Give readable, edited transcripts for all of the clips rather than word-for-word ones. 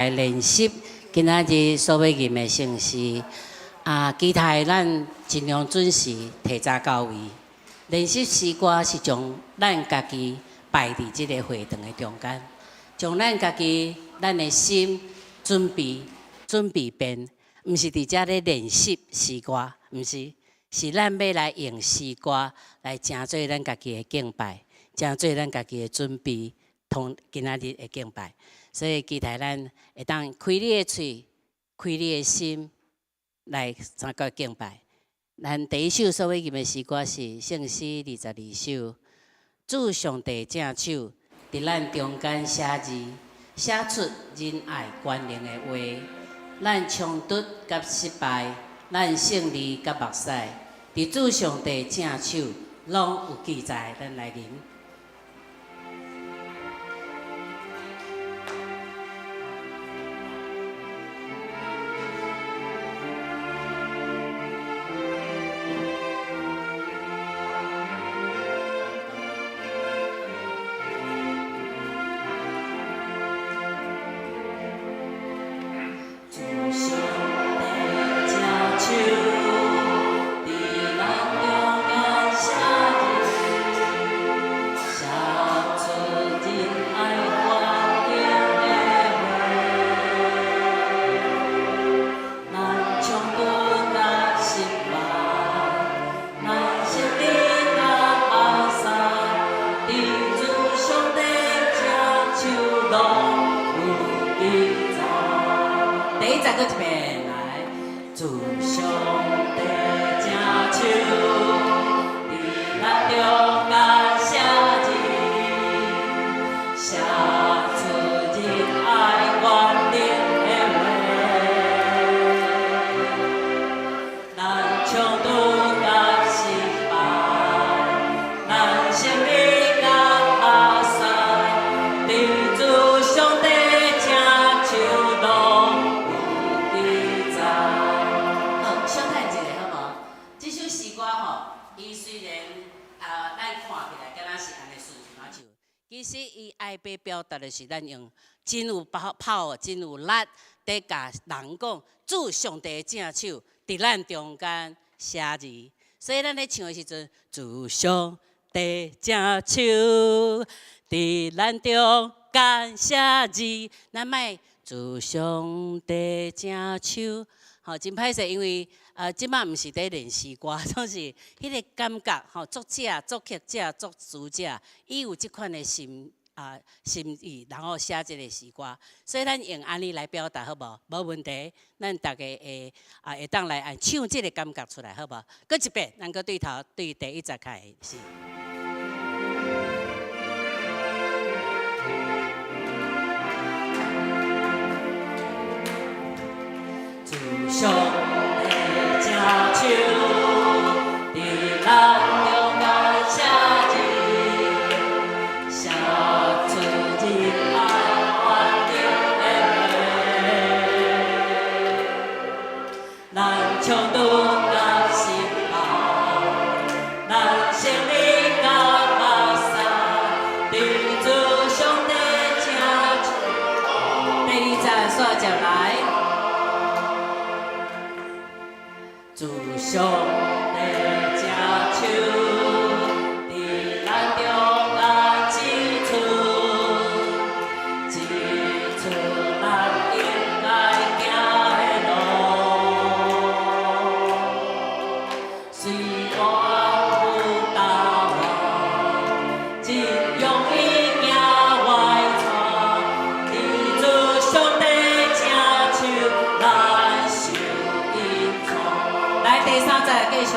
來練習今仔日所欲吟的聖詩。啊，期待咱盡量準時提早到位。練習詩歌是將咱家己擺佇這个會堂的中間，將咱家己咱的心準備準備變，毋是佇遮咧練習詩歌，毋是，是咱欲來用詩歌來成做咱家己的敬拜，成做咱家己的準備，同今仔日的敬拜。所以期待咱會當開你的喙，開你的心來參加敬拜。咱第一首所欲吟的詩歌是聖詩22首，主上帝正手佇咱中間寫字，寫出仁愛權能的話。咱衝突佮失敗，咱勝利佮目屎，佇主上帝正手攏有記載。咱來吟。主上帝正手，佇咱中間寫字，寫出仁愛權能的話。咱衝突佮失敗，咱勝利佮目屎，佇主上帝正手攏有記載。第一節閣一遍來，主上帝正手，佇咱中間寫字，寫出仁愛權能的話。咱衝突佮失敗，咱勝利佮目屎，佇主上帝正手攏有記載。好，小等一下好無？這首詩歌吼，伊雖然啊，咱看起來敢若是按呢順順仔唱，其實伊愛欲表達的是，咱用真有拋，真有力，佇共人講，主上帝正手佇咱中間寫字。所以咱咧唱的時陣，主上帝正手佇咱中間寫字，咱莫主上帝正手。吼，真歹勢，因為這擺毋是佇練詩歌，總是彼个感覺吼，作者、作曲者、作詞者，伊有這款的心啊心意，然後寫這个詩歌，所以咱用按呢來表達好無？無問題，咱逐家會啊會當來按唱這个感覺出來好無？閣一遍，咱閣對頭對第一節開始。主上帝正手，佇咱中間寫字，寫出仁愛權能的話。咱衝突佮失敗，咱勝利佮目屎，佇主上帝正手。第二節煞接來。主上帝正手，佇咱中間指出，指出咱應該行的路。雖然有大禍，真容易行歪錯，佇主上帝正手，咱受引導。來，第三節繼續。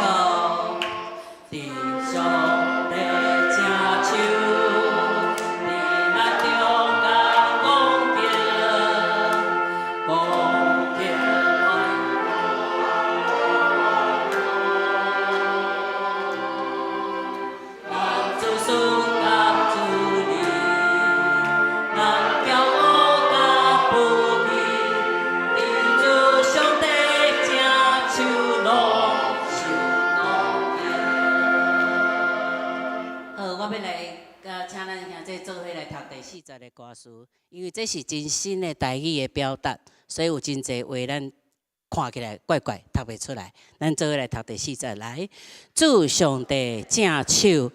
佇上帝正手，佇咱中間講經，講經來。咱自私佮自利，咱驕傲佮不義，佇主上帝正手攏受膏。思，因為這是真新的台語的表達，所以有真濟話咱看起來怪怪，讀袂出來。咱做伙來讀第四節來，主上帝正手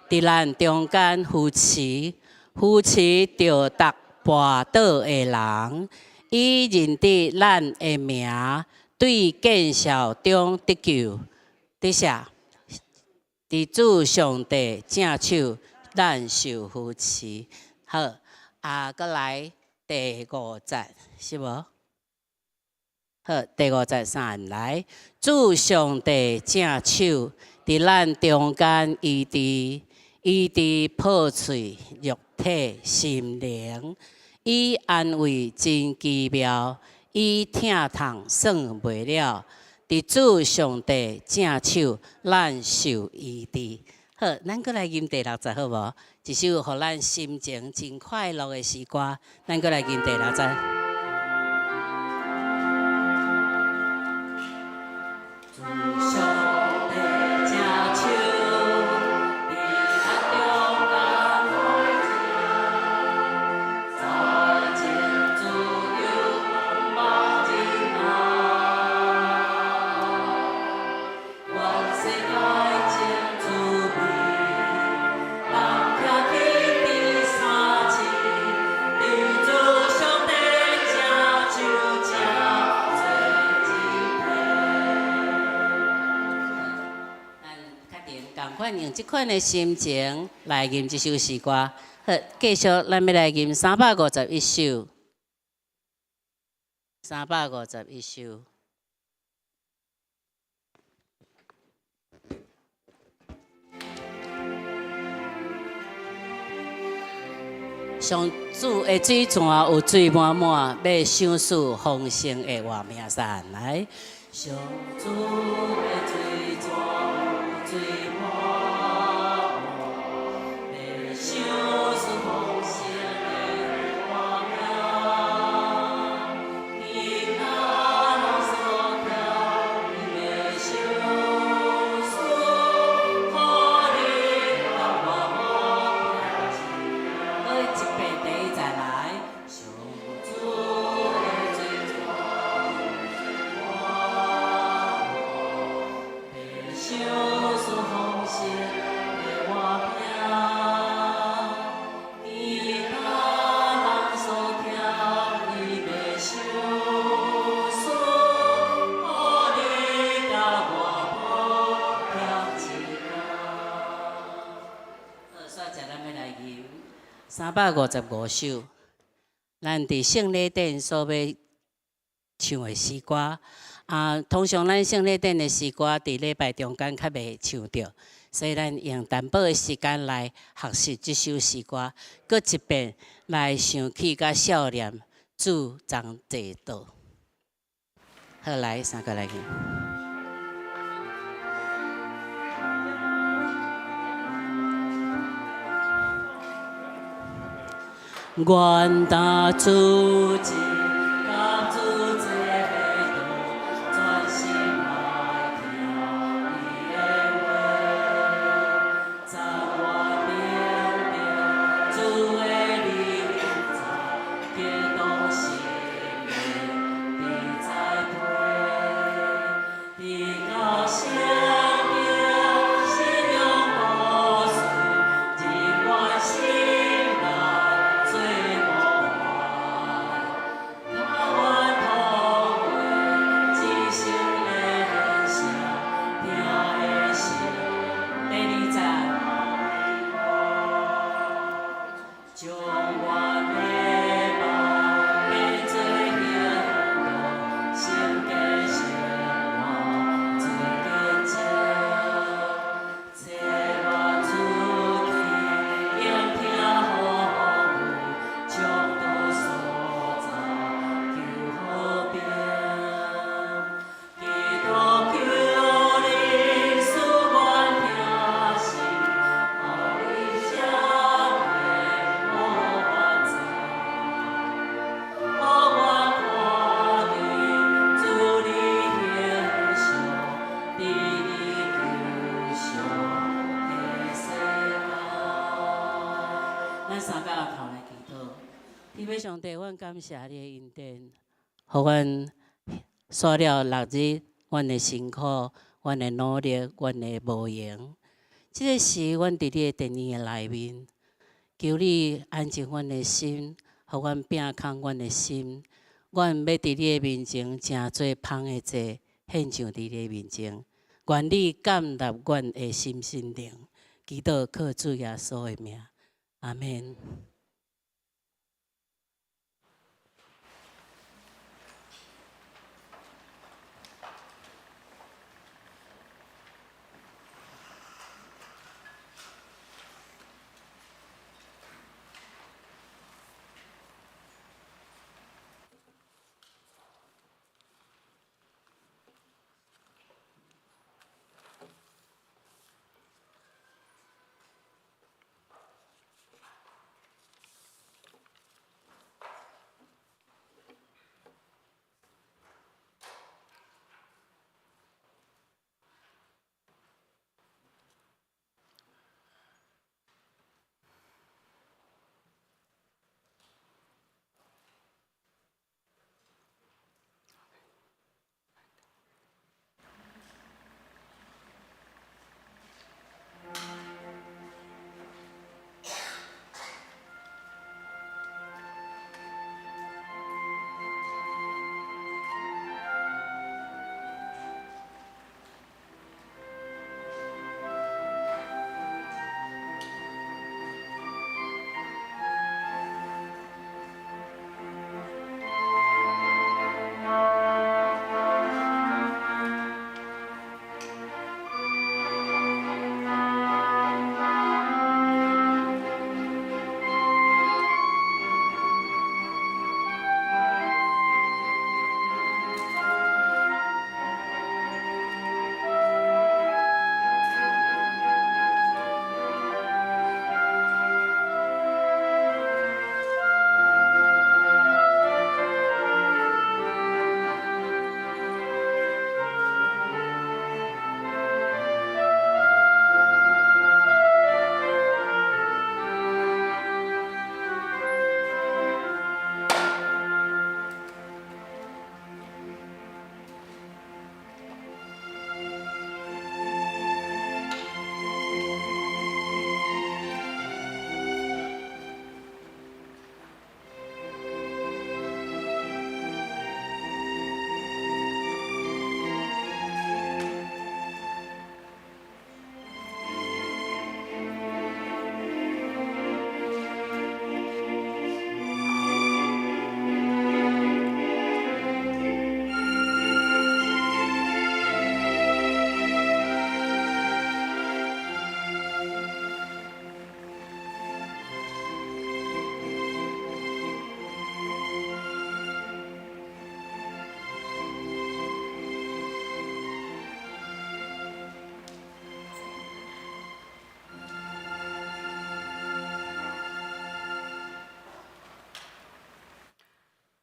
佇咱中間扶持，扶持著逐跋倒的人，以認得咱的名，對見笑中得救。底下，佇主上帝正手，咱受扶持。好，啊，閣來第五節，是無？好，第五節三來，主上帝正手佇咱中間醫治，醫治破碎肉體心靈，伊安慰真奇妙，伊疼痛算袂了。佇主上帝正手，咱受醫治。好，咱閣來吟第六節好無？一首予咱心情真快樂的詩歌，咱閣來吟第六節。主上帝正手，佇咱中間扶持，在真自由，望仁愛，願世界真滋味，當徛起佇三次，佇主上帝正手正做一體。咱較定仝款用這款的心情來吟這首詩歌。好，繼續咱欲來吟351首，351首。上主的水泉有水滿滿，欲賞賜豐盛的活命山來。上主的水泉有水滿滿，欲賞賜豐盛的活命。其他人所聽，伊欲賞賜，予你佮我無欠一遍第一再來。上主的水泉有水滿滿，欲賞賜豐盛的活命。其他人所聽，伊欲賞賜，予你佮我無欠一仔。好，煞來咱欲來吟355首，咱佇聖禮典所欲唱的詩歌。啊，通常咱聖禮典的詩歌佇禮拜中間較袂唱著，所以咱用淡薄的時間來學習這首詩歌，閣一遍來想起佮數念主佇坐倒。好，來三個來去。願擔主情佮主坐倒，專心愛聽伊的話，昨我明白主的臨在，激動心靈的栽培，得到聖經信仰故事，人願心內做模範。上帝，阮感謝你的恩典，予阮煞了六日，阮的辛苦，阮的努力，阮的無閒。這个時，阮佇你的殿宇的內面，求你安靜阮的心，予阮摒空阮的心。阮欲佇你的面前，成做芳的祭，獻上佇你的面前。願你接納阮的心身靈，祈禱靠主耶穌的名，阿們。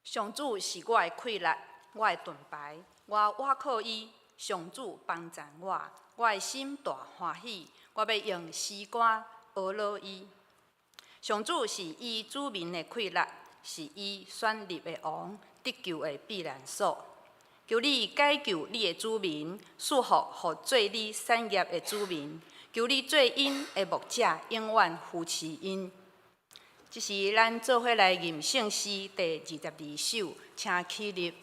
上主是我的氣力，我的盾牌，我倚靠伊。上主幫贊我，我的心大歡喜。我欲用詩歌呵咾伊。上主是伊子民的氣力，是伊選立的王，得救的避難所。求你解救你的子民，賜福予做你產業的子民。求你做𪜶的牧者，永遠扶持𪜶。這是咱做伙來吟聖詩第22首，請起立。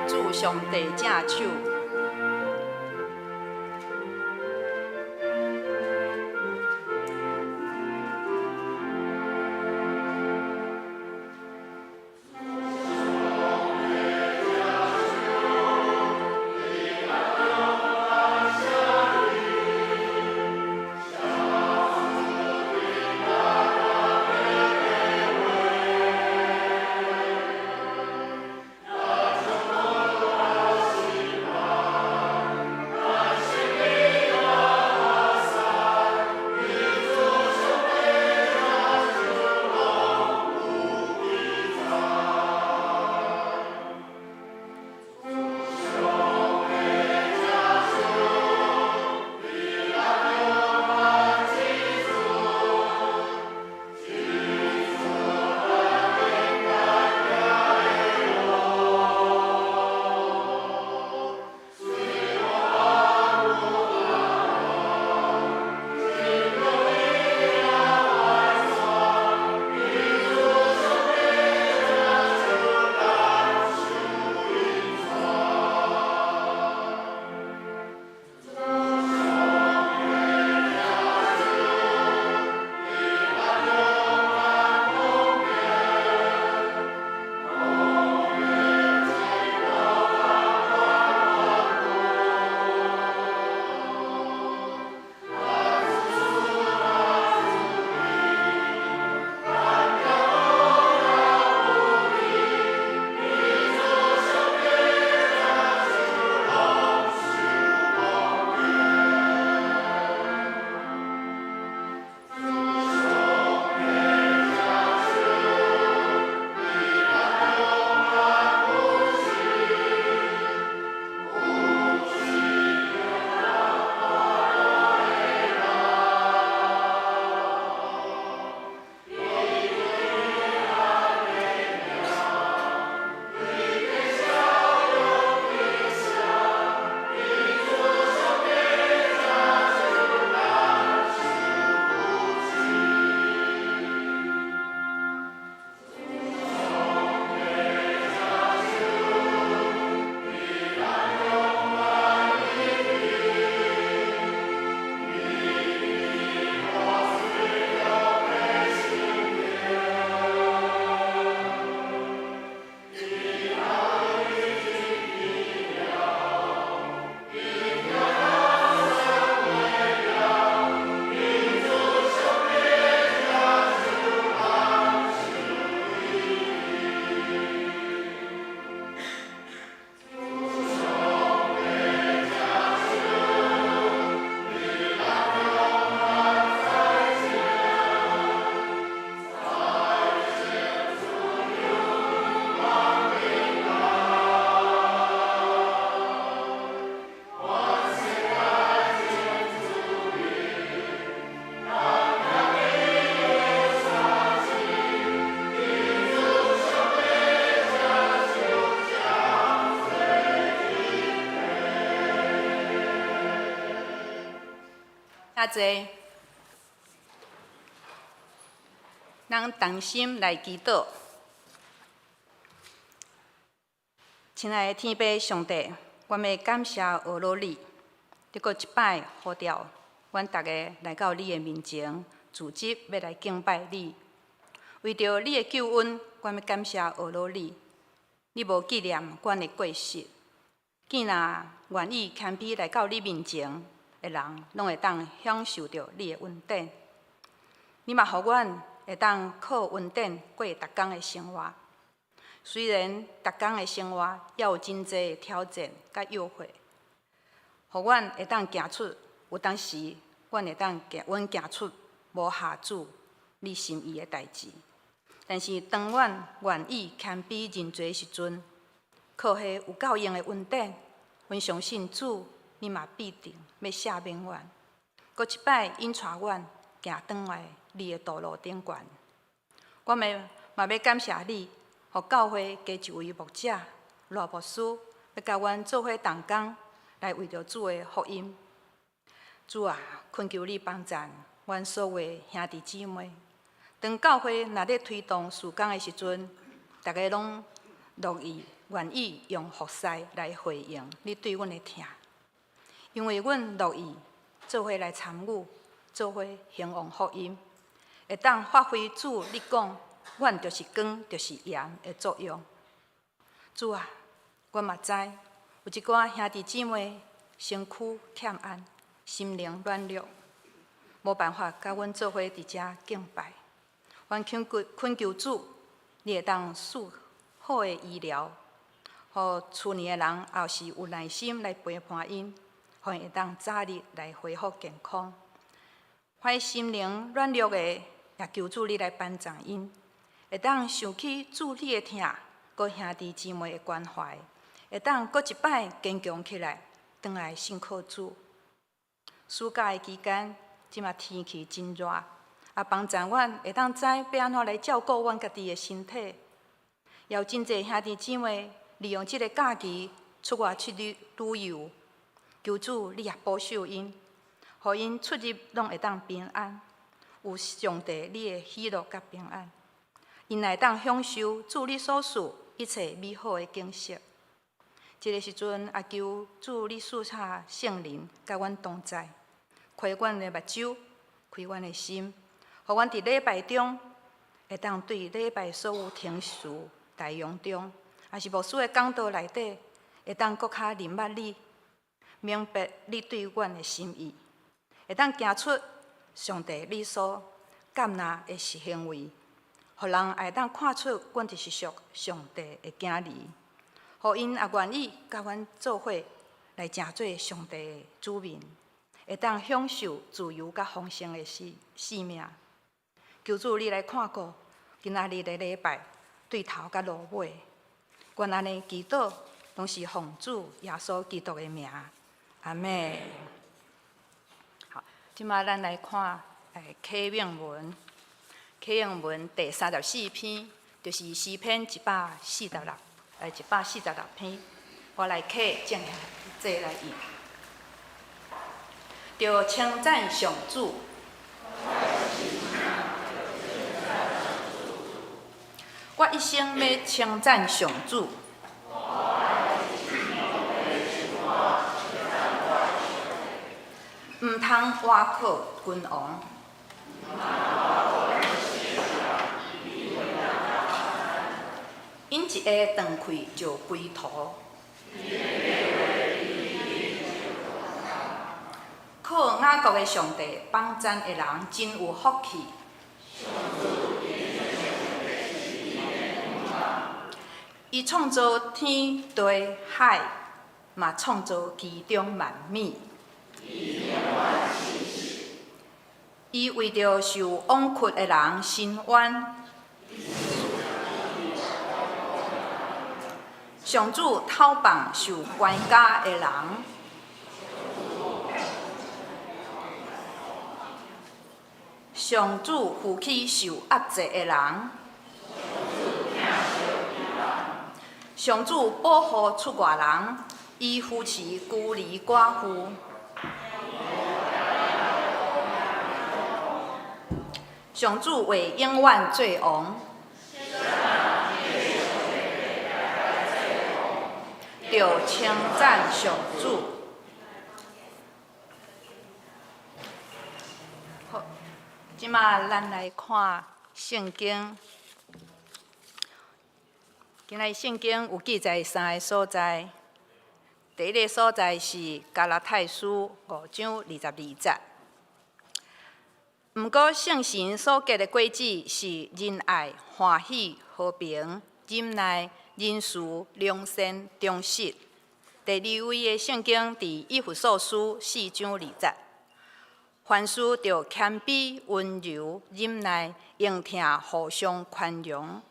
主上帝正手。遐濟，咱同心來祈禱。親愛的天父上帝，阮欲感謝阿羅你，你閣一擺呼召阮逐家來到你的面前，組織欲來敬拜你。為著你的救恩，阮欲感謝阿羅你。你無紀念阮的過失，見若願意謙卑來到你面前的人，攏會當享受著你的恩典。你嘛予阮會當靠恩典過逐工的生活。雖然逐工的生活猶有真濟的挑戰佮誘惑，予阮會當行出，有當時阮會當行，阮行出無合主你心意的代誌。但是當阮願意謙卑認罪的時陣，靠彼有夠用的恩典，阮相信主，你嘛必定欲赦免阮，閣一擺引帶阮行轉來你的道路頂懸。阮嘛欲感謝你，予教會加一位牧者賴牧師，欲佮阮做伙同工，來為著主的福音。主啊，懇求你幫贊阮所有的兄弟姊妹。當教會若咧推動事工的時陣，逐家攏樂意願意用服侍來回應你對阮的疼，因為阮樂意做伙來參與，做伙興旺福音，會當發揮主你講，阮就是光，就是鹽的作用。主啊，阮嘛知有一寡兄弟姊妹身軀欠安，心靈軟弱，無辦法佮阮做伙佇遮敬拜。阮懇求懇求主，你會當賜好的醫療，予厝內的人也是有耐心來陪伴𪜶，予𪜶會當早日來恢復健康。凡心靈軟弱的，也求主你來幫助𪜶，會當想起主你的疼，佮兄弟姊妹的關懷，會當閣一擺堅強起來，轉來信靠主。暑假的期間，這馬天氣真熱，也幫助阮會當知欲按怎來照顧阮家己的身體。也有真濟兄弟姊妹利用這个假期出外去旅遊，求主你也保守𪜶，予𪜶出入攏會當平安，有上帝你的喜樂佮平安。𪜶會當享受主你所賜一切美好的景色。這个時陣，也求主你賜下聖靈佮阮同在，開阮的目睭，開阮的心，予阮佇禮拜中會當對禮拜所有程序內容中，抑是牧師的講道內底，會當閣較認捌你，明白你對阮的心意，會當行出上帝你所接納的行為，予人也會當看出阮就是屬上帝的囝兒，予𪜶也願意佮阮做伙來成做上帝的子民，會當享受自由佮豐盛的生命。求主你來看顧今仔日的禮拜，對頭佮落尾，阮按呢祈禱，攏是奉主耶穌基督的名，阿們。好，這馬咱來看啟銘文，啟銘文第三十四篇，就是詩篇一百四十六，146篇，我來啟正這來印，著稱讚上主。我一生欲稱讚上主。毋通倚靠君王。𪜶一下斷氣就歸土。靠雅各的上帝幫贊的人真有福氣。伊創造天地海，嘛創造其中萬物。伊為著受枉屈的人伸冤。上主討放受關押的人。上主扶起受壓制的人。上主保護出外人，伊扶持孤兒寡婦。上主話永遠做王。著稱讚上主。好，這馬咱來看聖經。今仔日聖經有記載三个所在。第一个所在是加拉太書5章22節。毋過聖神所結的果子是仁愛、歡喜、和平、忍耐、仁慈、良善、忠實。第二位的聖經佇以弗所書4章2節，凡事著謙卑、溫柔、忍耐、用疼互相寬容。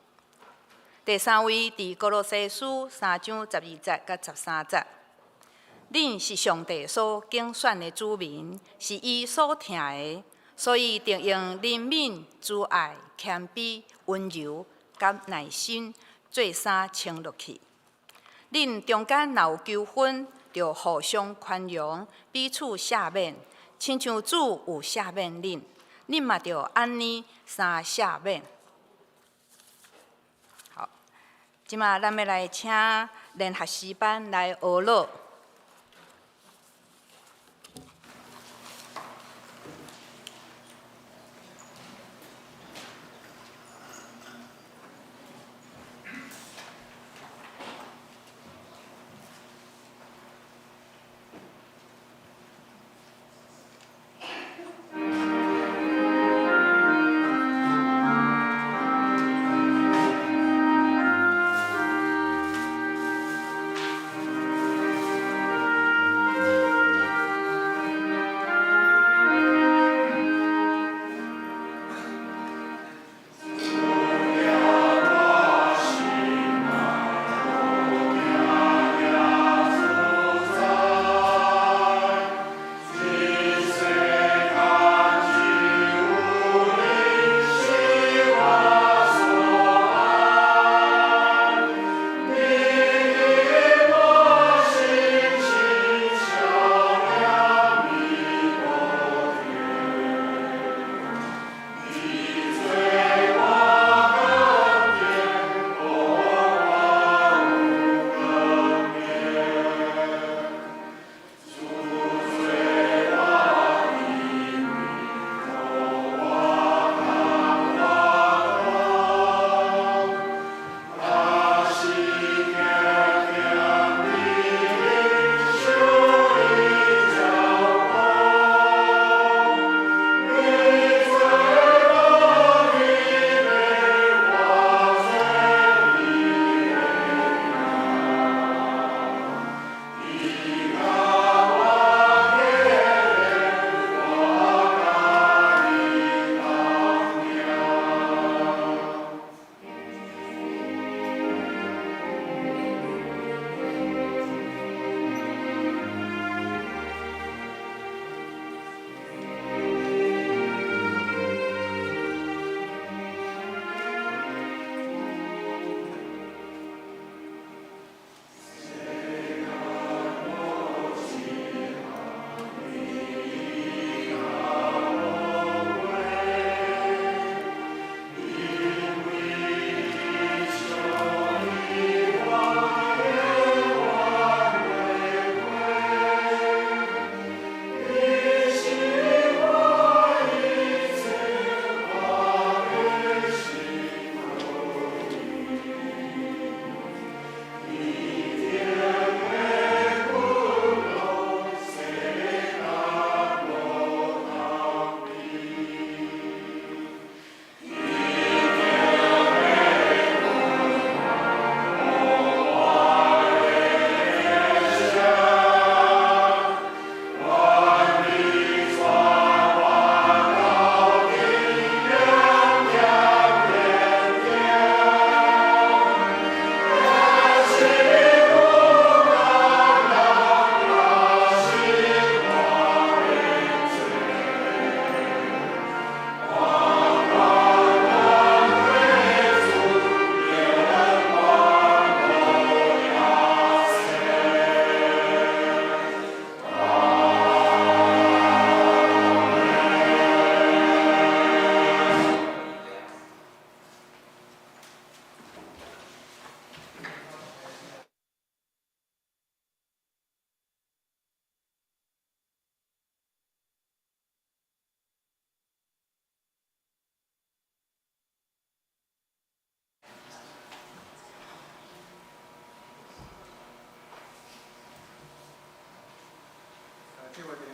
第三位佇歌羅西書3章12節佮13節，恁是上帝所揀選的子民，是伊所疼的，所以著用憐憫、慈愛、謙卑、溫柔佮耐心做衫穿落去。恁中間若有糾紛，著互相寬容，彼此赦免，親像主有赦免恁，恁嘛著按呢相赦免。好，這馬咱欲來請聯合詩班來學樂。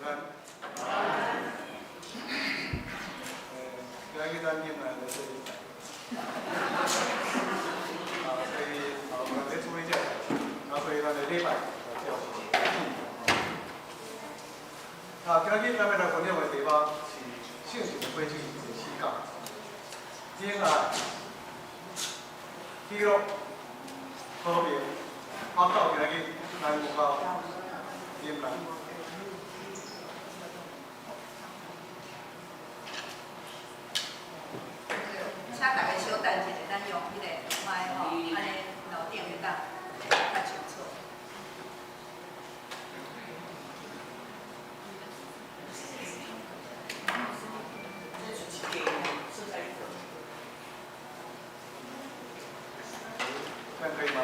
安。今日咱进來就是啊，所以啊，我們咧處理這個代誌，啊，所以咱的禮拜就叫做。啊，今日咱欲來分享的題目是聖神的火種第四講。忍耐、喜樂、和平，啊，到今日咱有到忍耐。請大家小等一下，咱用彼个麥吼，按呢樓頂會當較清楚。這樣可以嗎？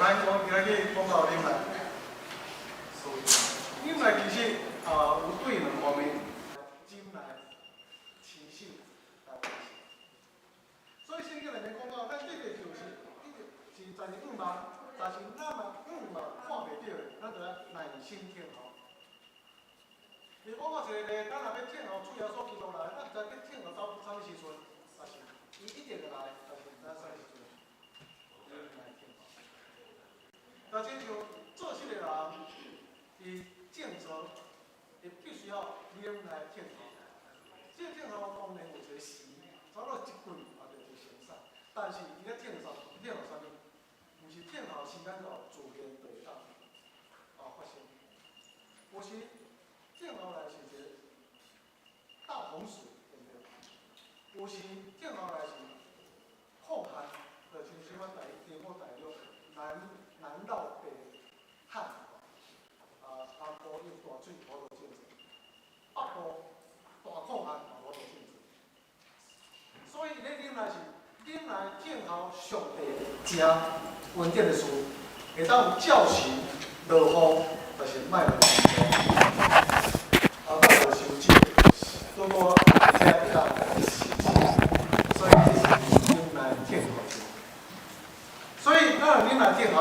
咱講今日講到忍耐，忍耐其實啊有對兩方面，忍耐、持守來關係。所以聖經內面講到，咱這個就是一直是在是五嘛，但是咱嘛五嘛看袂著的，咱就愛耐心等候。伊講到一個例，咱若欲等候主耶穌基督來，咱毋知欲等候到啥物時陣，但是伊一定會來，但是毋知啥物時陣，忍耐等候。但親像做事的人，伊正做，伊必須要忍耐等候。這個等候當然有一個時，差不多一季或者一個成曬。但是伊咧等候，等候啥物？毋是等候時間到，自然就會當啊發生。有時等候來是一個大洪水，對毋對？有時等候來是苦旱，就親像我台中國大陸南澇北旱，啊，南部用大水無法度種植，北部大苦旱嘛無法度種植。所以咧忍耐是忍耐等候上帝正穩定的事，會當有照時落雨，但是莫落傷大，啊，莫落傷少，拄好而且會當時時。所以這是忍耐等候。所以咱若忍耐等候，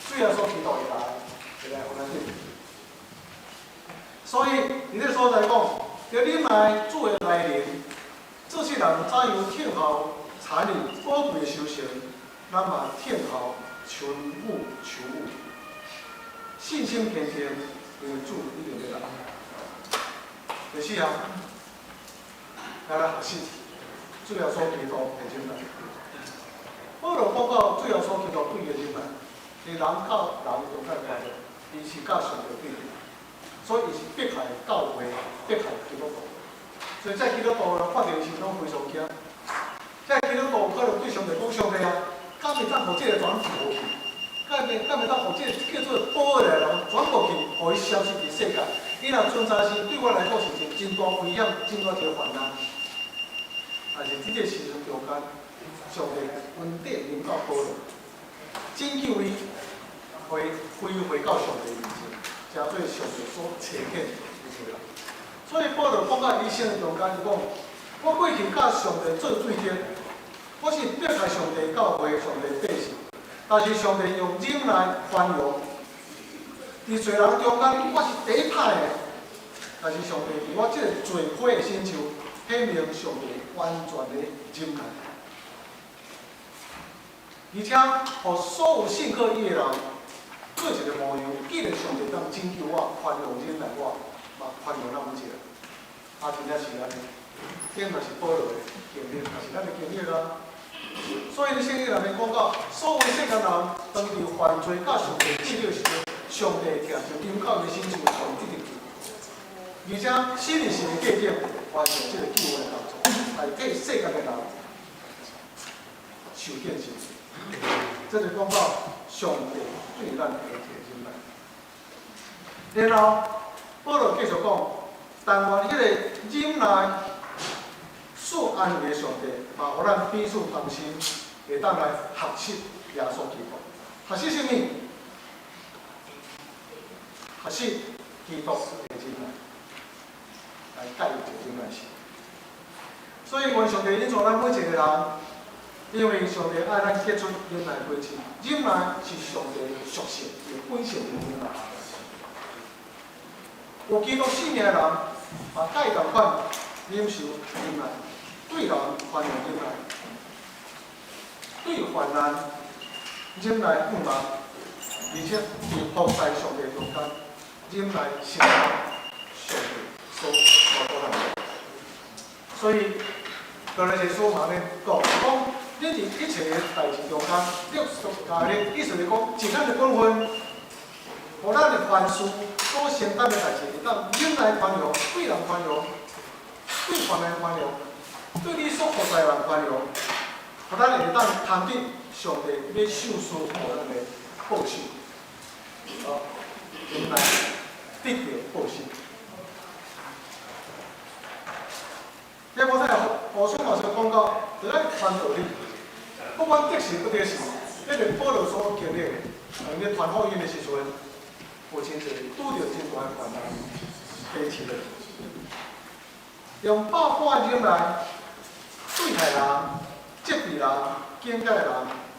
主耶穌基督會來，會來予咱得。所以佇這所在講，佇忍耐主的來臨，做世人怎樣等候產業寶貴的收成，咱嘛等候春雨秋雨。信心堅定，因為主一定欲來。第四項，咱來學習主耶穌基督的忍耐。保羅講到主耶穌基督對伊的忍耐，佇人佮人中間關係，伊是佮上帝對立，所以伊是迫害教會，迫害基督徒。所以這基督徒人看著伊時攏非常驚。這基督徒可能對上帝講：上帝啊，敢會當予這個轉無去？敢會當予這個叫做保的人轉無去，予伊消失佇世界？伊若存在時，對我來講是一個真大危險，真大一個患難。但是佇這個時陣中間，上帝恩典臨到保羅，拯救伊，回歸回到上帝面前，成做上帝所差遣的一個人。所以保羅講到一生中間，伊講：我過去佮上帝做對敵，我是迫害上帝教會、上帝百姓，但是上帝用忍耐寬容，佇濟人中間，我是第一歹的，但是上帝佇我這個罪魁的身上，顯明上帝完全的忍耐。而且，予所有信靠伊的人做一個模樣。既然上帝當拯救我、寬容忍耐我，嘛寬容咱每一個人。啊，真正是按呢，這嘛是保羅的經歷，也是咱的經歷啊。所以，聖經內面講到，所有世間人當佇犯罪佮上帝對立的時陣，上帝疼就臨到伊身上，予伊得救。而且，死佇神的計劃，完成這個救恩的工作，來替世間的人受見證。這就講到上帝對咱的忍耐。然後，保羅繼續講，但願彼個忍耐、恕賜安慰的上帝，嘛予咱彼此同心，會當來學習耶穌基督。學習啥物？學習基督的忍耐，來教育一個忍耐心。所以，願上帝恩賜咱每一個人，因為上帝愛咱結出忍耐果子，忍耐是上帝的屬性，伊本性的忍耐。有基督性命的人，嘛佮伊仝款忍受忍耐，對人寬容忍耐，對患難忍耐仰望，而且佇服侍上帝中間忍耐承擔上帝所交託咱的。所以，哥林多書嘛按呢講，講你佇一切的代誌中間，得贖價力，意思是講，盡咱的本分，予咱的凡事所承擔的代誌，會當忍耐寬容，對人寬容，對患難寬容，對你所服侍的人寬容，予咱會當通得上帝欲賞賜予咱的報酬，哦，忍耐得著報酬。提摩太後書嘛是講到，著愛傳道理，不管得時不得時，這個保羅所經歷的，伊咧傳福音的時陣，有真濟拄著真大的困難，堅持落去，用百般忍耐對待人、責備人、警戒人、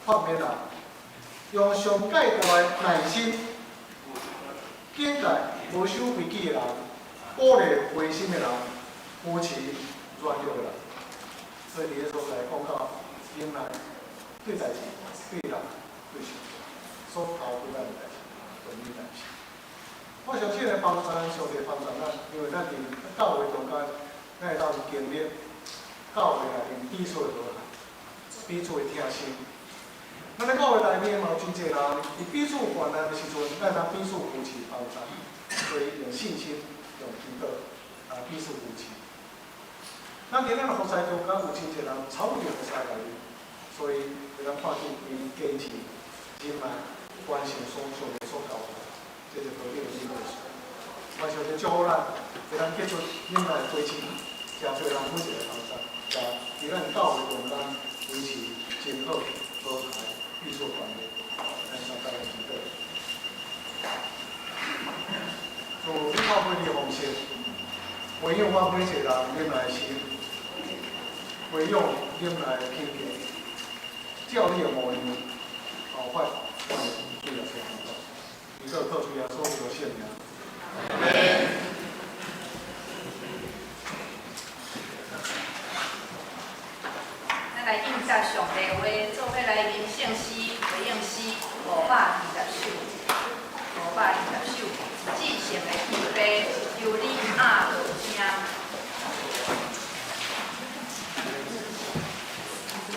勸勉人，用上蓋大的耐心警戒無守規矩的人，鼓勵灰心的人，扶持軟弱的人。所以佇這所在講到忍耐對代誌、對人、對上帝所交付咱的代誌，就忍耐心。我相信會幫助咱，上帝幫助咱，因為咱佇教會中間，咱會當經歷教會內面彼此的和諧，彼此的疼惜。咱咧教會內面嘛有真濟人，佇彼此患難的時陣，咱會當彼此扶持幫助，所以用信心、用祈禱來彼此扶持。咱佇咱的服侍中間有真濟人參與服侍內面，所以會當看見伊堅持忍耐，完成所上帝所交付，這就道理的忍耐。願上帝祝福咱，會當結出忍耐的果子，誠濟人每一個同在，佇咱教會中間維持真好和諧彼此關係。咱三再來祈禱。主，你透過你的方式，培養我每一個人忍耐的心，培養忍耐的品格，照你的模樣，效法阮的主耶穌基督。祈禱靠主耶穌基督聖名。阿們。咱來應答上帝話，做伙來吟聖詩、回應詩520首，520首，至聖的慈悲，求你鴨落聽。520。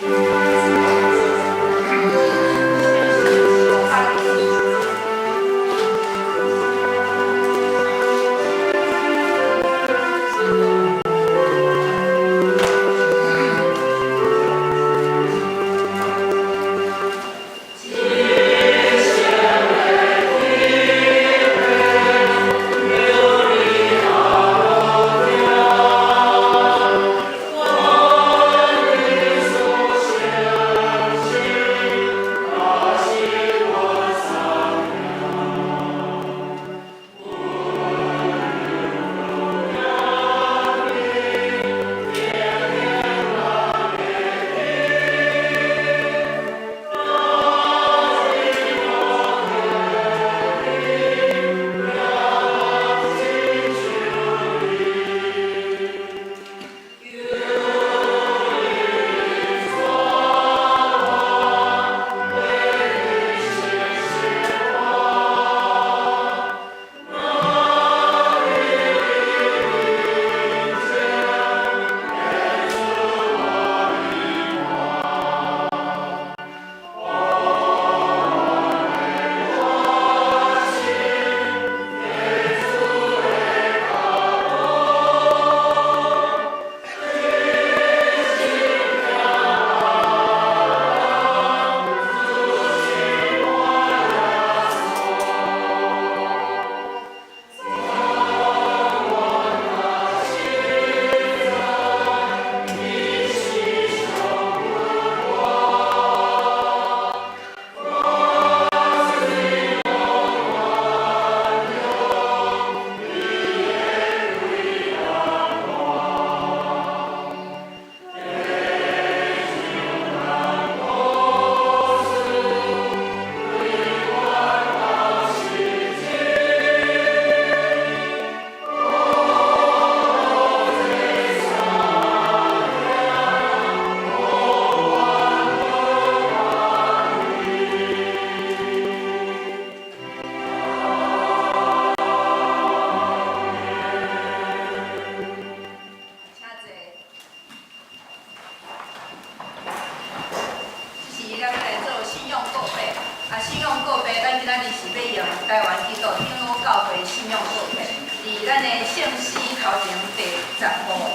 督長老教會信仰告白，佇咱的聖詩頭前第15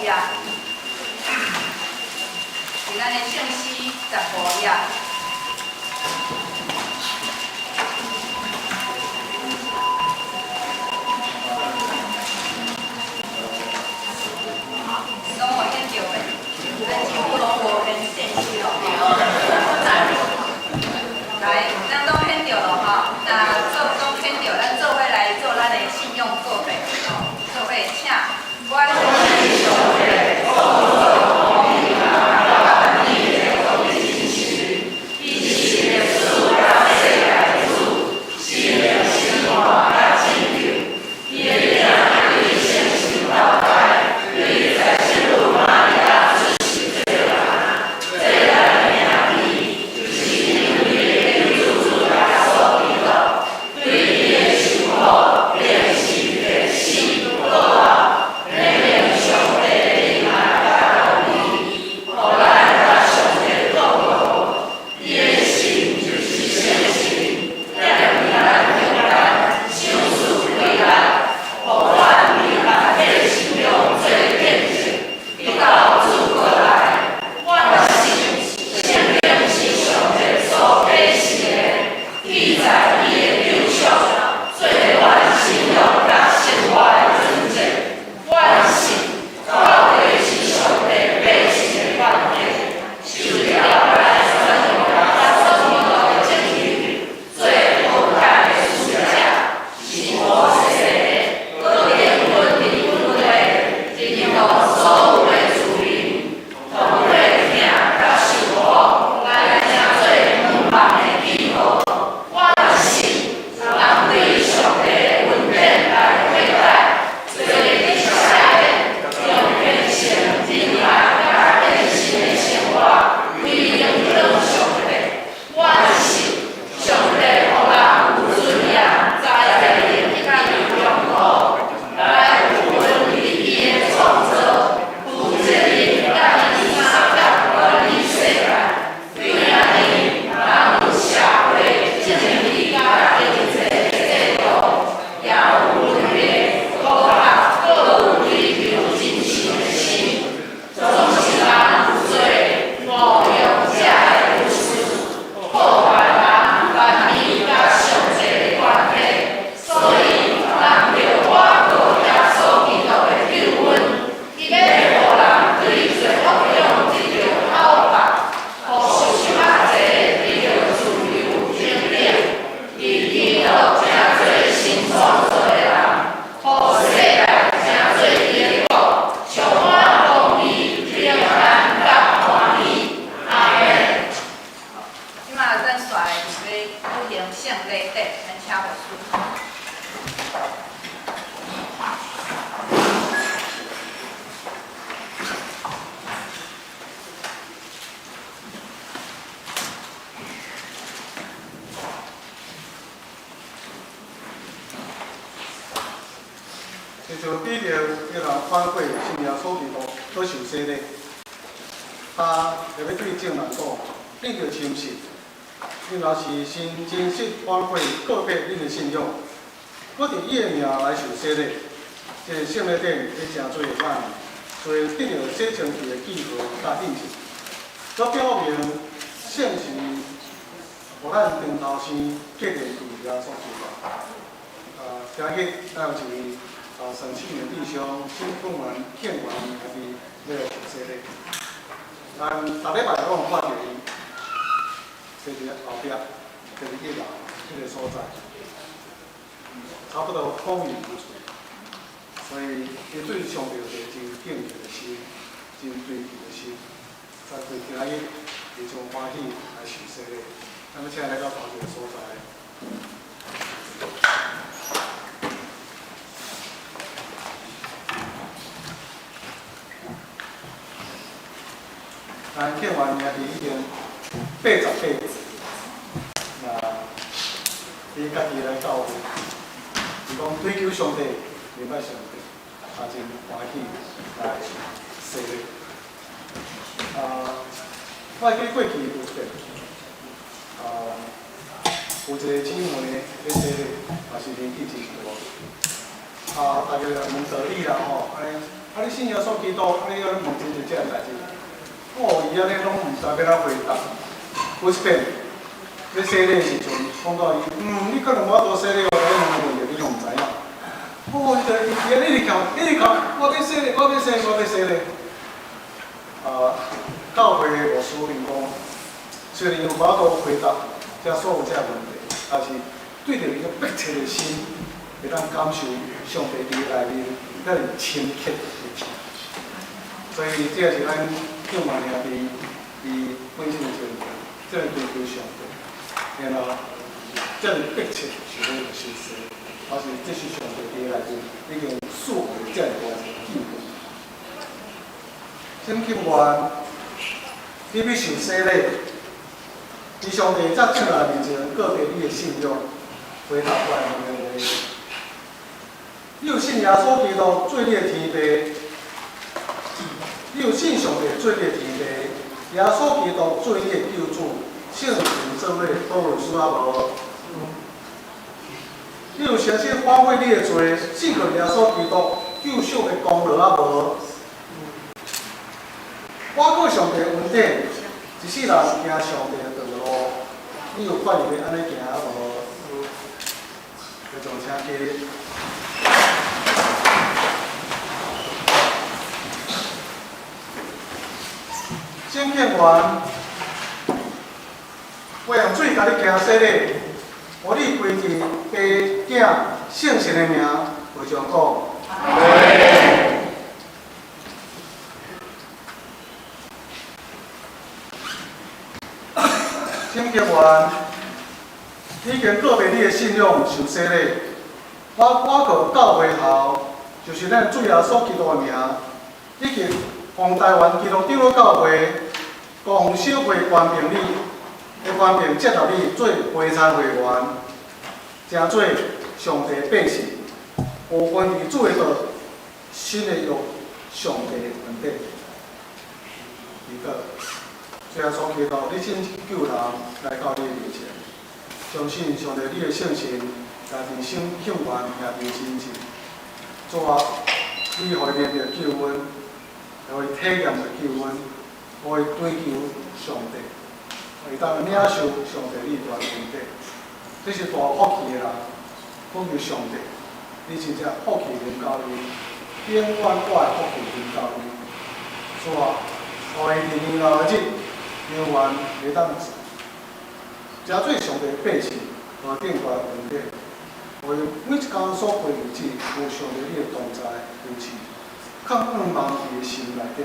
頁，佇咱的聖詩十五頁。攏有見著袂？咱幾乎攏無編電視咯。來，咱攏顯著咯吼，若做攏顯著，咱做伙來做咱的信仰告白吼，做伙請我相信上帝。這馬咱紲來就欲舉行聖禮典，咱請牧師。親像彼得彼人反悔信耶穌基督，閣受洗禮，他特欲對眾人講：恁著深信，恁若是真真實反悔告白恁的信仰，閣佇伊的名來受洗禮，這个聖禮典會成做咱做得著洗清氣的記號佮印證，閣表明聖是予咱重頭生繼承對耶穌基督。今日咱有一位沈慶元弟兄新出門見完兄弟欲來受洗禮，咱逐禮拜攏有看著伊，坐佇後壁，坐佇一樓彼个所在，差不多風雨無阻，所以伊對上帝有一个真敬虔的心，真追求的心，在對今日伊真歡喜來受洗禮，咱欲請伊來到頭一个所在。咱建完兄弟已經80歲，那伊家己來教會，伊講追求上帝，禮拜上帝，他真歡喜來洗禮。我會記過去有變，有一个姊妹咧洗礼，也是年纪真大。啊，大家来问道理啦吼，按呢，啊你信耶稣基督，啊你按呢问真济这个代志，哦，伊按呢攏毋知欲按怎回答。有一遍咧洗礼的时阵，講到伊，你可能無法度洗禮，我共你問個問題，你攏毋知影。哦，伊就伊伊一直哭，一直哭，我欲洗禮，我欲洗，我欲洗禮。啊，教會的牧師𪜶講，雖然伊無法度回答這所有這問題，但是對著伊個迫切的心，會當感受上帝佇內面遐爾深刻的疼。所以這是咱敬願兄弟伊本身的情形，這個追求上帝，然後這個迫切想欲受洗，還是這是上帝佇內面已經賜予這爾大一個救恩。請敬願，你欲受洗禮，佇上帝這眾人面前告白你的信仰，回答我的問題。你有信耶穌基督做你的天父，你有信上帝做你的天父，耶穌基督做你的救主，聖靈做你的保惠師啊無？你有相信反悔你的罪，信靠耶穌基督救贖的功勞啊無？倚靠上帝恩典，一世人行上帝的道路，你有決意欲按呢行啊無？就將請起立。請敬願，我用水共你行洗禮，予你歸佇父子聖神的名，會眾講。請敬願，你已經告白你的信仰受洗禮，我倚靠教會校，就是咱主耶穌基督的名，以及奉臺灣基督長老教會高雄小會權柄你，的權柄接納你做陪餐會員，成做上帝百姓，有份佇主的道，新的約，上帝的恩典。祈禱，主耶穌基督，你拯救人來到你的面前，相信上帝你的聖神也佇聖敬願兄弟身前，主啊，你予伊面對救恩，予伊體驗著救恩，予伊追求上帝，會當領受上帝你大恩典。這是大福氣的人，講求上帝，你真正福氣臨到伊，永遠我的福氣臨到伊。主啊，予伊佇年老的日，永遠會當成做上帝百姓，無頂懸恩典。予伊每一工所過日子，有上帝你的同在扶持，囥望佇伊的心內底，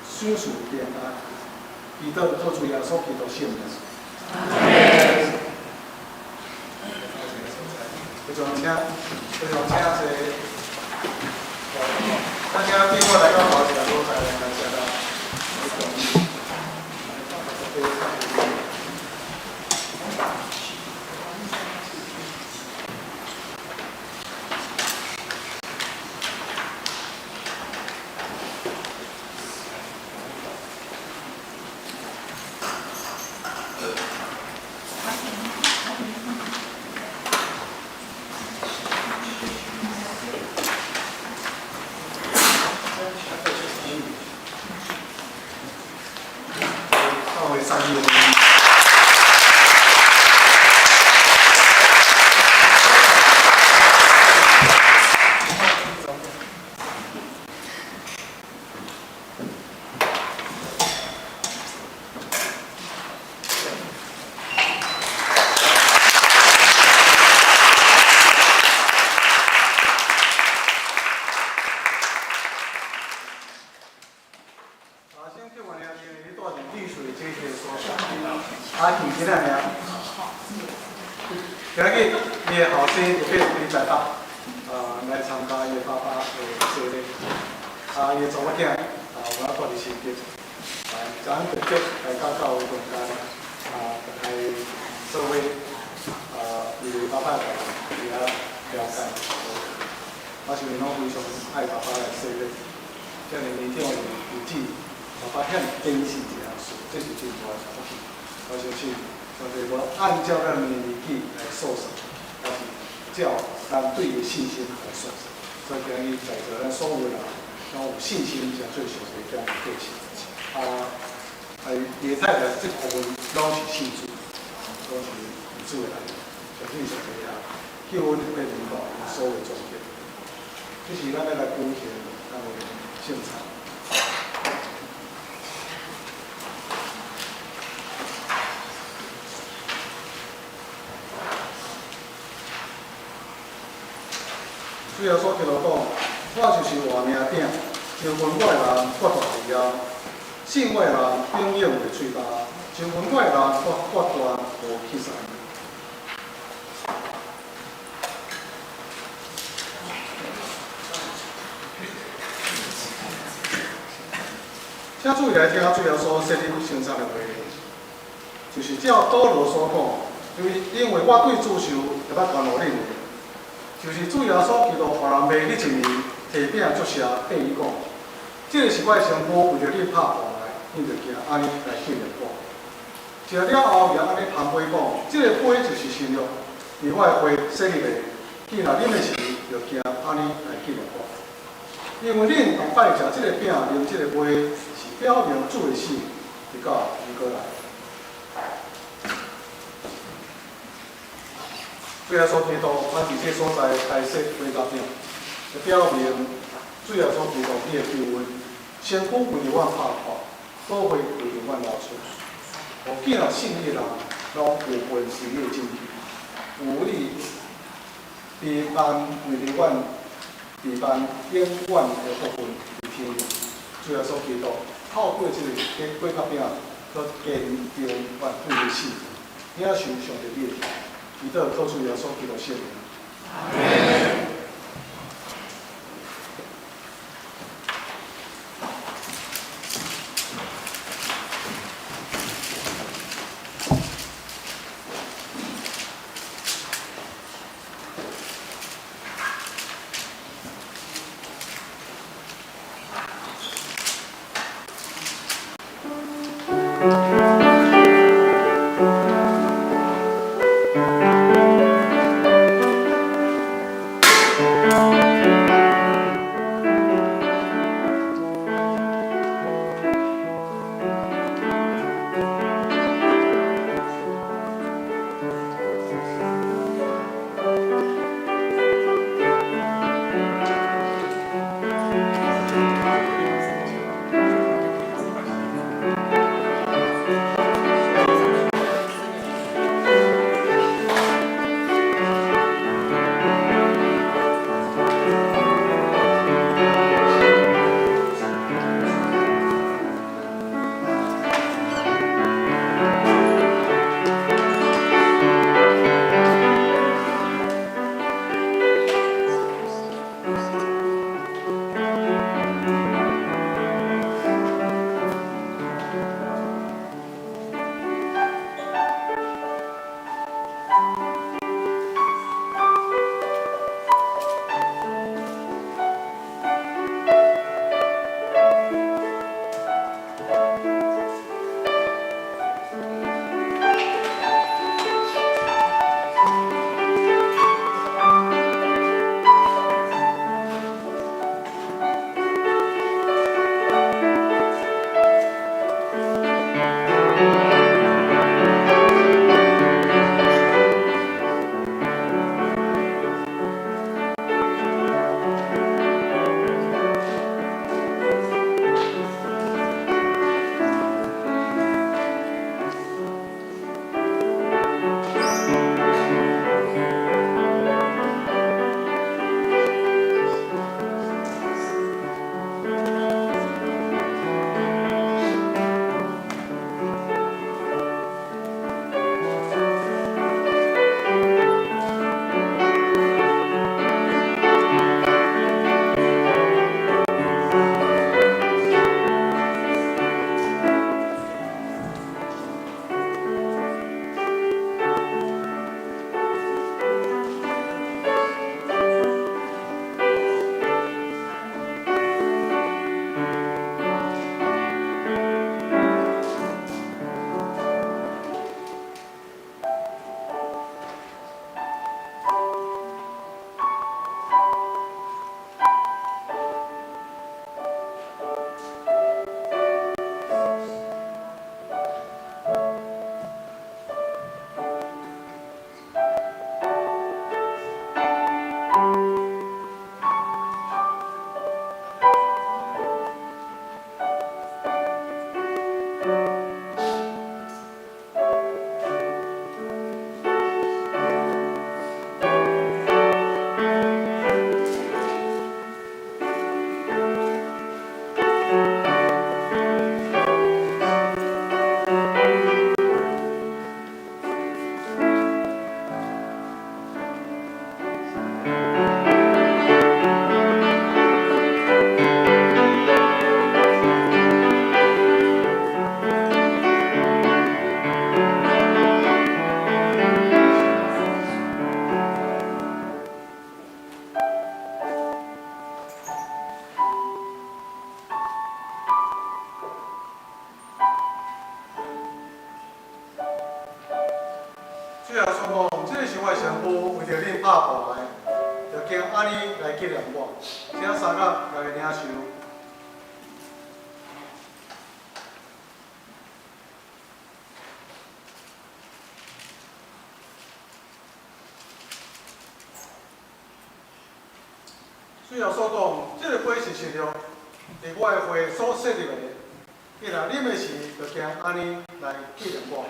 享受平安。祈禱靠主耶穌基督聖名。非常請，非常請這個，咱請對我來到頭一個所在來來食啦。教會三日。啊，先叫我兄弟，你住佇麗水這個所在，啊，近今仔爾，今仔日伊的後生就爬飛台北，啊，來參加伊的爸爸的洗禮，啊，伊的查某囝，啊，有仔住佇新竹，啊，昨昏特別來到教會中間，啊，來做伙，啊，伊的爸爸來佇遐了解，我是攏非常愛爸爸來洗禮，遮爾年長的兒子。爸爸遐爾珍惜這項事，這是真大的福氣。我相信上帝無按照咱的年紀來數算，而是照咱對伊的信心來數算。所以今日在座咱所有的人，攏有信心成做上帝囝的過程。啊，啊，伊的太太這部分攏是信主，攏是信主的人，相信上帝啊，救恩會臨到所有終結。這是咱欲來舉行咱的聖餐。主耶穌基督講：我就是活命餅，相信我的人活大袂枵，信我的人永遠袂喙焦，相信我的人活活斷無去死。請注意來聽主耶穌洗禮聖餐的話，就是照保羅所講，因為我對主受會捌傳予恁的，就是主耶穌基督予人賣彼一暝，提餅祝謝，對伊講：這个是我的身軀，為著恁拍破的，恁著行按呢來紀念我。食了後，也按呢捧杯講：這个杯就是新約，佇我的血洗禮的，見若啉的時，就行按呢來紀念我。因為恁逐擺食這个餅、啉這個杯，是表明主的死，直到伊閣來。主耶穌基督，咱佇這所在開設雅各餅，表明主耶穌基督你的救恩，身軀為著阮拍破，寶血為著阮流出。予見若信你的人，攏有份是你的拯救，有你悲哀為著阮。彼班永遠的福分佇天。主耶穌基督透過這个雅各餅，閣堅定阮對的死，領受上帝你的疼，祈禱靠主耶穌基督聖名。阿們。經按呢來紀念我。請三甲來領受。主耶穌講，這个杯是新約，佇我的血所設立的。伊若啉的時，就經按呢來紀念我。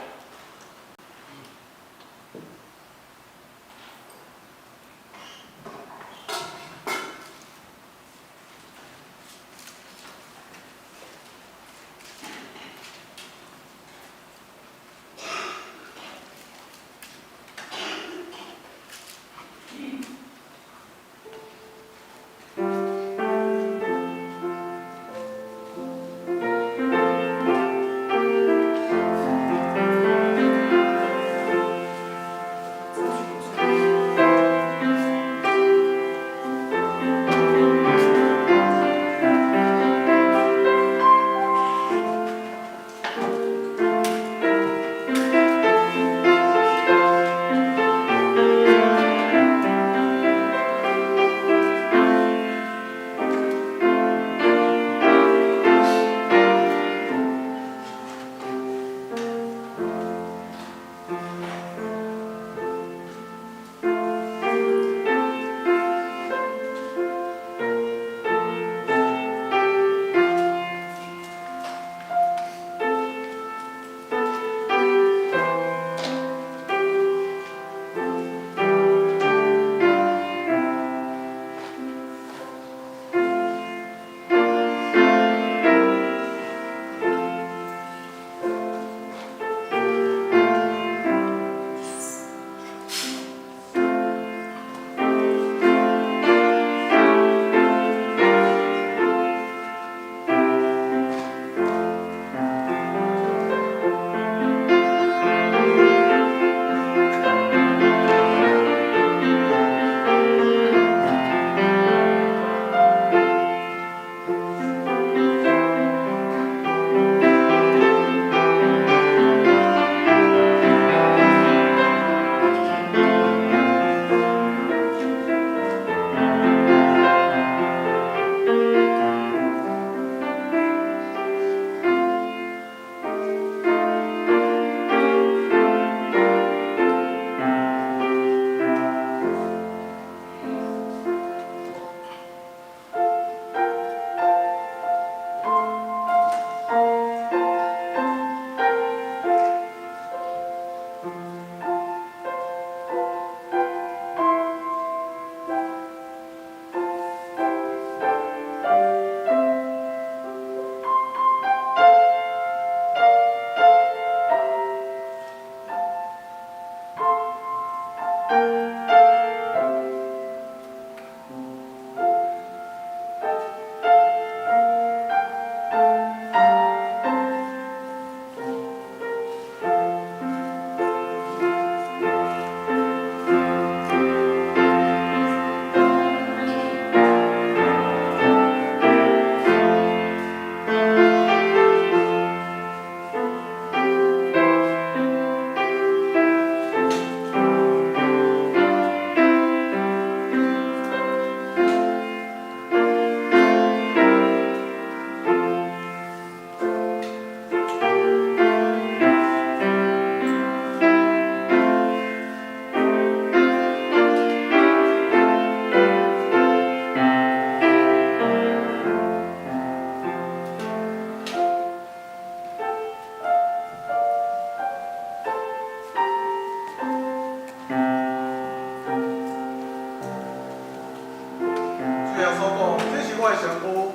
主耶穌講，這是我的身軀，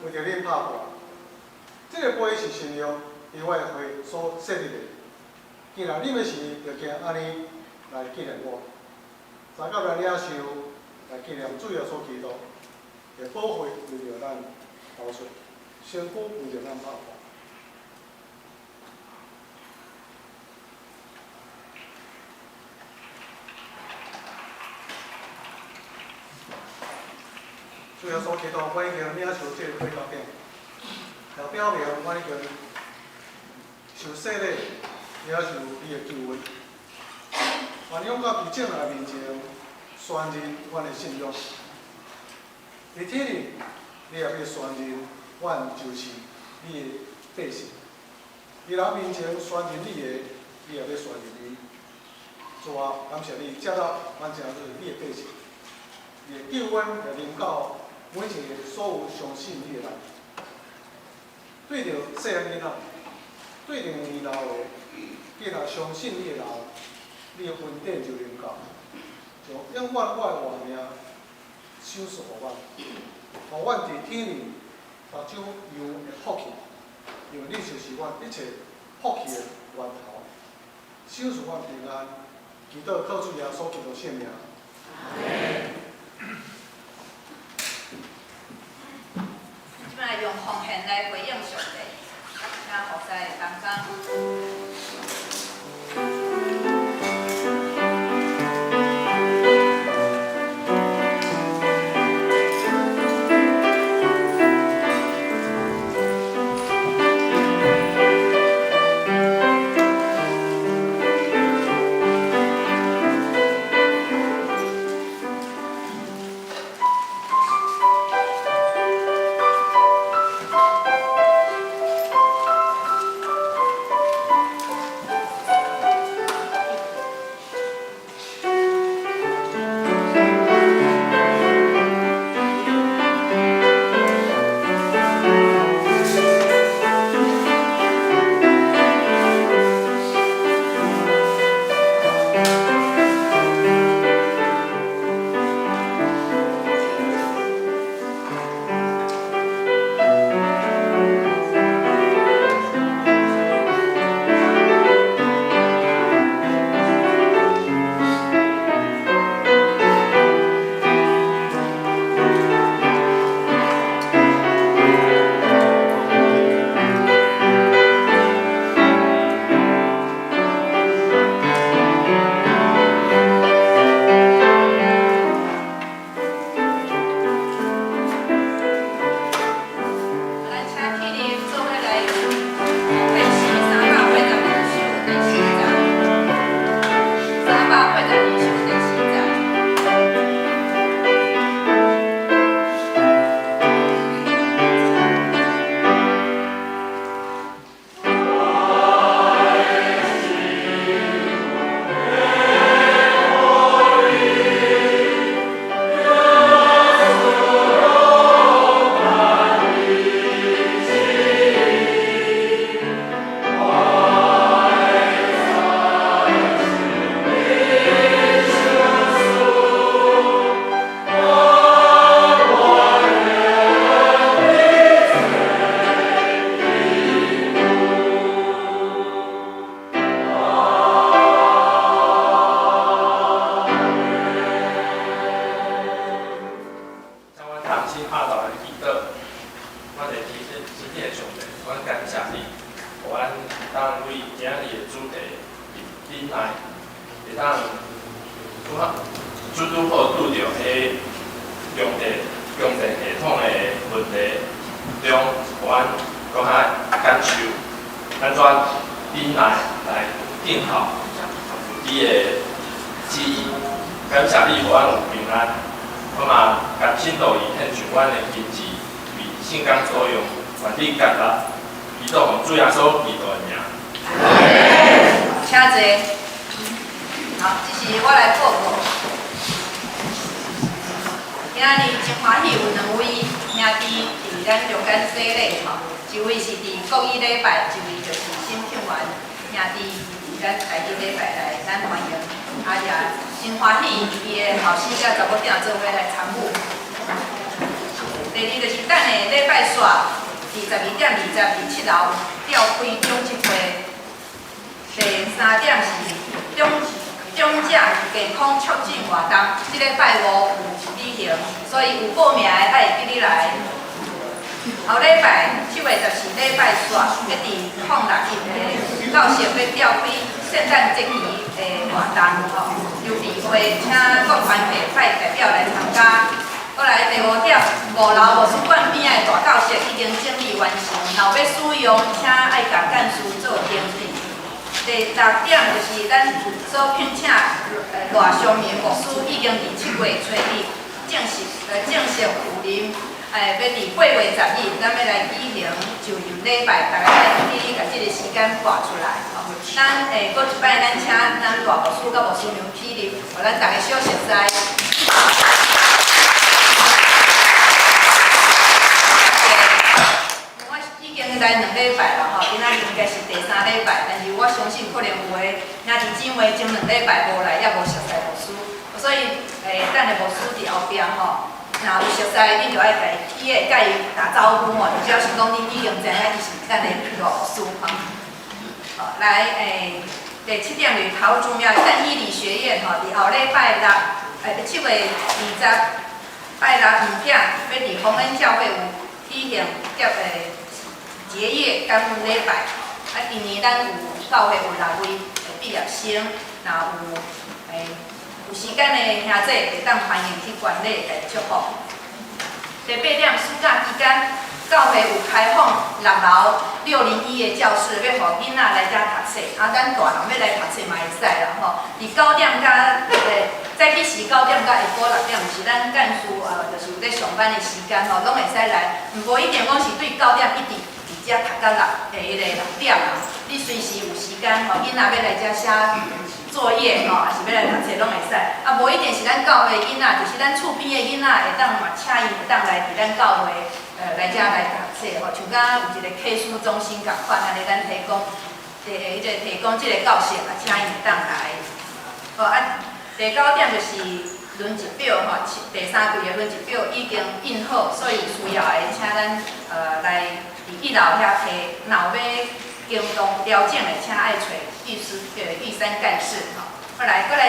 為著恁拍破。這个杯是新約，佇我的血所設立的。既然啉的時，就經按呢來紀念我。三甲來領受，來紀念主耶穌基督的寶血為著咱流出，身軀為著咱拍破。主耶穌基督，阮已經領受這个火膏餅，也表明阮已經受洗禮，領受你的救恩。願勇敢佇眾人面前，宣認阮的信仰。佇天裡，你也欲宣認阮就是你的百姓。佇人面前宣認你的，你也欲宣認伊。主啊，感謝你，接納阮成做你的百姓。你的救恩會臨到每一个所有相信你的人。對著細漢囡仔，對著年老的，你若相信你的人，你的恩典就臨到，就永遠我的活命賞賜予阮，予阮佇天裡目睭樣會福氣，因為你就是阮一切福氣的源頭。賞賜阮平安，祈禱靠主耶穌基督聖名。這擺用奉獻來回應上帝，請服侍同工。咱請起立，做伙來獻詩382首第四節。382首第四節。將阮同心合意來祈禱，阮的天天的上帝，阮感謝你，予阮當為今仔日的主題忍耐，會當拄拄好拄著彼供電系統的問題中，予阮閣較感受按怎忍耐來等候你的旨意。感謝你，予阮有平安。我嘛甘心樂意獻上阮的親自，為聖工所用，願你接納，祈禱奉主耶穌基督的名。請坐。好，這是我來報告。今仔日真歡喜有兩位兄弟佇咱中間洗禮吼，一位是佇國語禮拜，一位就是新慶元兄弟佇咱台語禮拜來，咱歡迎。啊也真歡喜伊的後生佮查某囝做伙來參與。第二就是等下禮拜四，佇12點20佇7樓召開長執會。第三點是長者健康促進活動，這禮拜五有舉行，所以有報名的愛會記得來。後禮拜7月14禮拜四，欲佇06的教室欲召開聖誕節期的活動吼，籌備會請各團體派代表來參加。過來第五點，5樓圖書館邊仔的大教室已經整理完成，若有欲使用，請愛共幹事做登記。第六點就是咱所聘請賴尚明牧師已經佇7月初一正式赴任，欲佇8月10日，咱欲來舉行就任禮拜，逐家愛記得共這個時間撥出來。吼，咱閣一擺，咱請咱賴牧師佮牧師娘起立，予咱逐家小熟似。我已經來兩禮拜啦，吼，今仔日應該是第三禮拜，但是我相信可能有的兄弟姊妹前兩禮拜無來，猶無熟似牧師，所以等下牧師佇後壁吼，若有熟似，恁就愛共伊起來佮伊打招呼吼，就表示講恁已經知影伊是咱的賴牧師吼。好，來第七點就是桃竹苗但以理學院吼，佇後禮拜六，7月20拜六5點，欲佇宏恩教會有舉行結業感恩禮拜。啊，今年咱有教會有六位畢業生，若有時間的兄弟會當歡迎去觀禮來祝福。第八點，暑假期間，教會有開放六樓601的教室，欲予囡仔來遮讀冊。啊，咱大人欲來讀冊嘛會使啦吼。佇9點到早起時9點到下晡6點，是咱幹事就是有咧上班的時間吼，攏會使來。毋無一定講是對9點一直佇遮讀到6點啊。你隨時有時間吼，囡仔欲來遮寫作業吼，抑是欲來讀冊攏會使。啊，無一定是咱教會囡仔，就是咱厝邊的囡仔會當嘛，請伊會當來佇咱教會來遮來讀冊吼，像敢有一個啟思中心仝款按呢，咱提供提彼個提供這個教室啊，請伊會當來。好啊，第九點就是輪值表吼，第三季的輪值表已經印好，所以有需要的請咱來佇一樓遐提，若有欲更動調整的，請愛揣玉山幹事吼。後來閣來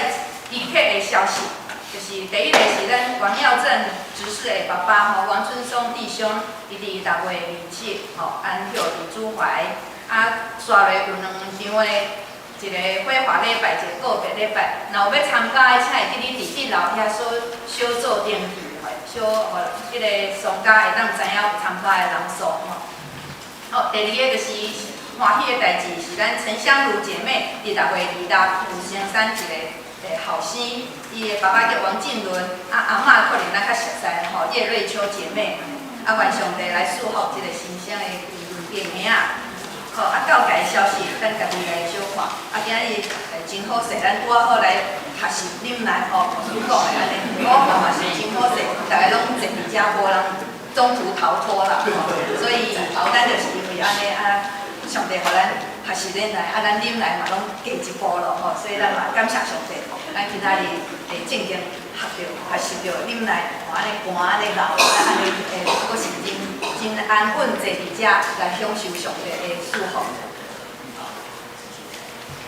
離客的消息，就是第一個是咱王耀正執事的爸爸吼，王春松弟兄，伊佇6月27吼安息佇主懷，啊，紲落有兩場的。一個火化禮拜，一個告別禮拜。若有欲參加的，請會記你佇一樓遐小小做登記，吼，小予彼個喪家會當知影有參加的人數吼。好，第二個就是歡喜的代誌，是咱陳香如姐妹佇6月26有生產一個後生，伊的爸爸叫王進倫，啊阿嬤可能咱較熟似吼，葉瑞秋姐妹，啊願上帝來賜福這個新生的嬰仔。好，啊，教界消息，咱家己來小看。啊，今日真好勢，咱拄仔好來學習忍耐吼，牧師講的按呢，我看嘛是真好勢，逐家攏坐佇遮，無人中途逃脫啦。所以，咱就是因為按呢啊，上帝予咱學習忍耐，啊，咱忍耐嘛攏過一步咯吼，所以咱嘛感謝上帝，咱今仔日會正經學著學習著忍耐，按呢寒按呢老，啊按呢閣是真真安穩坐佇遮來享受上帝的祝福。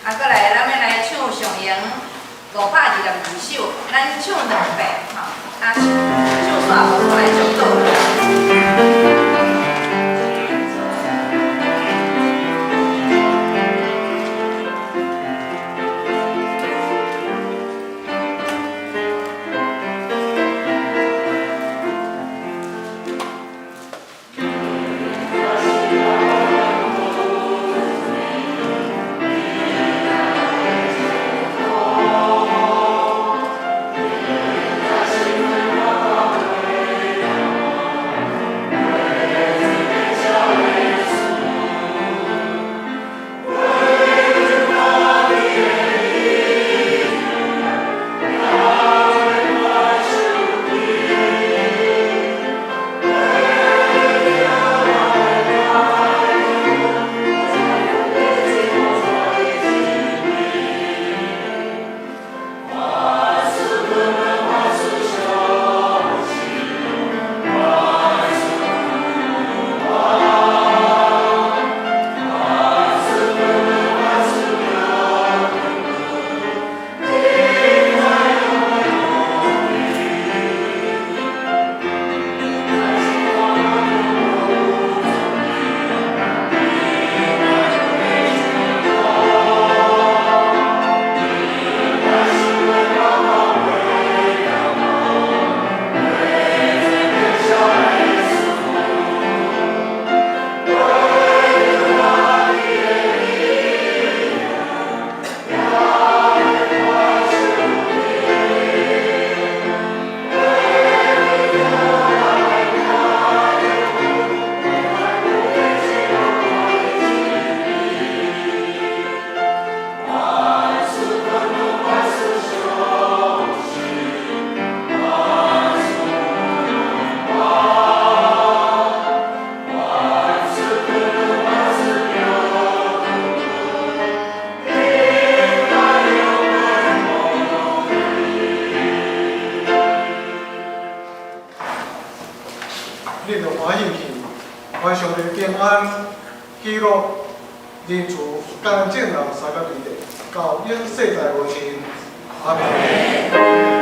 啊，閣來，咱欲來唱上榮522首，咱唱兩遍吼，啊，唱煞無閣來祝禱。恁著歡喜去。願上帝平安、喜樂、仁慈，佮咱眾人相佮佇咧，到永世代無盡。阿門。